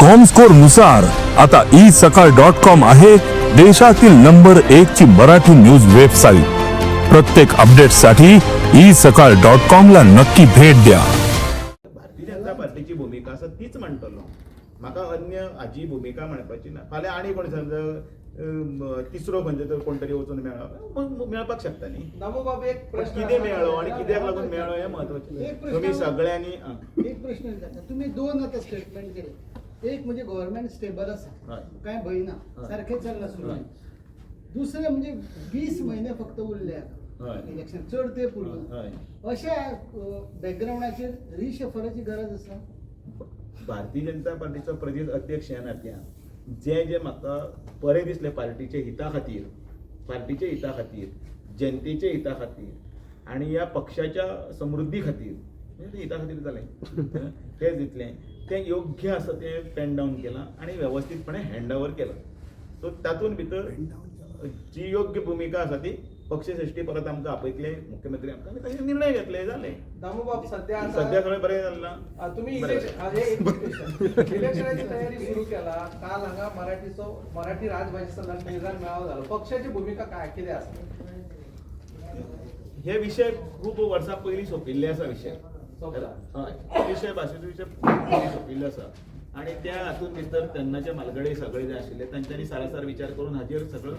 Comscore नुसार आता E सकाळ डॉट कॉम आहे देशातील नंबर 1 ची मराठी न्यूज वेबसाईट. प्रत्येक अपडेटसाठी ई सकाळ डॉट कॉम ला नक्की भेट द्या. भारतीय जनता पार्टीची भुमिका आसा तीच मांडटलो. म्हाका अन्य हाजी भुमिका मांडपाची ना. फाल्यां आनी कोण समजा तिसरो खंयचो तर कोण तरी वचून मेळ्ळो, मेळपाक शकता न्ही. दामू बाब, एक पण प्रश्न कितें आसा. मेळ्ळो आनी कित्याक लागून मेळ्ळो हें म्हत्वाचें. एक प्रश्न. तुमी सगळ्यांनी एक प्रश्न विचारता. तुम्ही दोन आता स्टेटमेंट केले. एक म्हणजे गव्हर्नमेंट स्टेबल आसा, काय भंय ना, सारखें चल्लां सुरू. दुसरें म्हणजे 20 म्हयने फक्त उरले आता इलेक्शन, चड ते उरूंक. अशा बॅकग्रावंडाचेर रिशफलाची गरज आसा? भारतीय जनता पार्टीचो प्रदेश अध्यक्ष ह्या नात्यान जे जे म्हाका बरें दिसलें पार्टीच्या हिता खातीर, पार्टीच्या हिता खातीर, जनतेच्या हिता खातीर आनी ह्या पक्षाच्या समृद्धी खातीर, म्हणजे हिता खातीर जालें तें दितलें, तें योग्य आसा तें पेन डावन केलां आनी वेवस्थीतपणे हँड ओवर केलां. सो तातूंत भितर जी योग्य भुमिका आसा ती पक्षश्रेश्ठी परत आमकां आपयतले, मुख्यमंत्री आमकां, आनी ताचेर निर्णय घेतले, जालें. दामू बाब, सध्या आता सध्या सगळें बरें चल्लां. तुम्ही बरें. इलेक्शनाची तयारी सुरू केला. काल हांगा मराठीचो मराठी राजभाषेचा निजान मेळावा झालो. पक्षाची भूमिका काय कितें आसा? हे विशय खूब वर्सां पयलीं सोंपिल्ले आसा विशय. सोंपला. हय, विशय भाशेचो विशय पयलीं सोंपिल्लो आसा आनी त्या हातूंत भितर तेन्नाचे म्हालगडे सगळे जे आशिल्ले तांच्यांनी सारासार विचार करून हाजेर सगळो.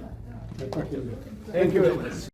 Thank you very much.